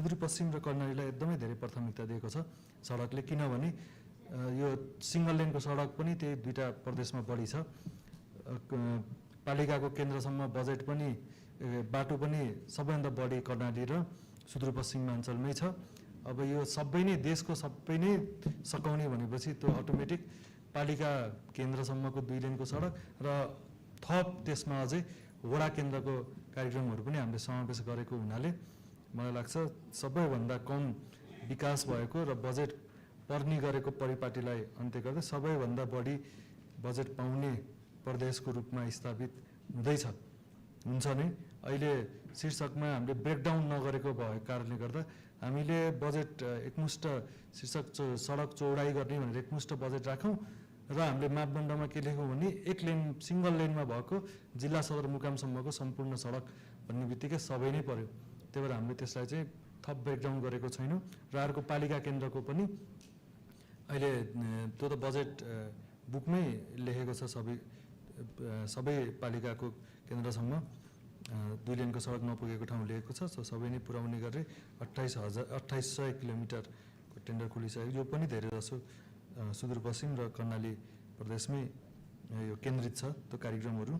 सुदूरपश्चिम र कर्णालीलाई एकदमै धेरै प्राथमिकता दिएको छ सडकले, किनभने यो सिंगल लेनको सडक पनि त्यही दुईटा प्रदेशमा बढी छ। पालिकाको केन्द्रसम्म बजेट पनि बाटो पनि सबैभन्दा बढी कर्णाली र सुदूरपश्चिमाञ्चलमै छ। अब यो सबै नै देशको सबै नै सकाउने भनेपछि त्यो अटोमेटिक पालिका केन्द्रसम्मको 2 लेनको सडक र थप त्यसमा अझै वडा केन्द्रको कार्यक्रमहरू पनि हामीले समावेश गरेको हुनाले मलाई लाग्छ सबैभन्दा कम विकास भएको र बजेट पर्ने गरेको परिपाटीलाई अन्त्य गर्दै सबैभन्दा बढी बजेट पाउने प्रदेशको रूपमा स्थापित हुँदैछ। हुन्छ नै अहिले शीर्षकमा हामीले ब्रेकडाउन नगरेको भएको कारणले गर्दा हामीले बजेट एकमुष्ट शीर्षक सडक चौडाइ गर्ने भनेर एकमुष्ट बजेट राखौँ र हामीले मापदण्डमा के लेख्यौँ भने 1 लेन सिंगल लेनमा भएको जिल्ला सदरमुकामसम्मको सम्पूर्ण सडक भन्ने बित्तिकै सबै नै पर्यो। त्यही भएर हामीले त्यसलाई चाहिँ थप ब्रेकडाउन गरेको छैनौँ र अर्को पालिका केन्द्रको पनि अहिले त्यो त बजेट बुकमै लेखेको छ सबै पालिकाको केन्द्रसम्म 2 लेनको सडक नपुगेको ठाउँ लेखेको छ। सबै नै पुर्याउने गरी 2800 किलोमिटरको टेन्डर खोलिसकेको, यो पनि धेरै जसो सुदूरपश्चिम र कर्णाली प्रदेशमै यो केन्द्रित छ त्यो कार्यक्रमहरू।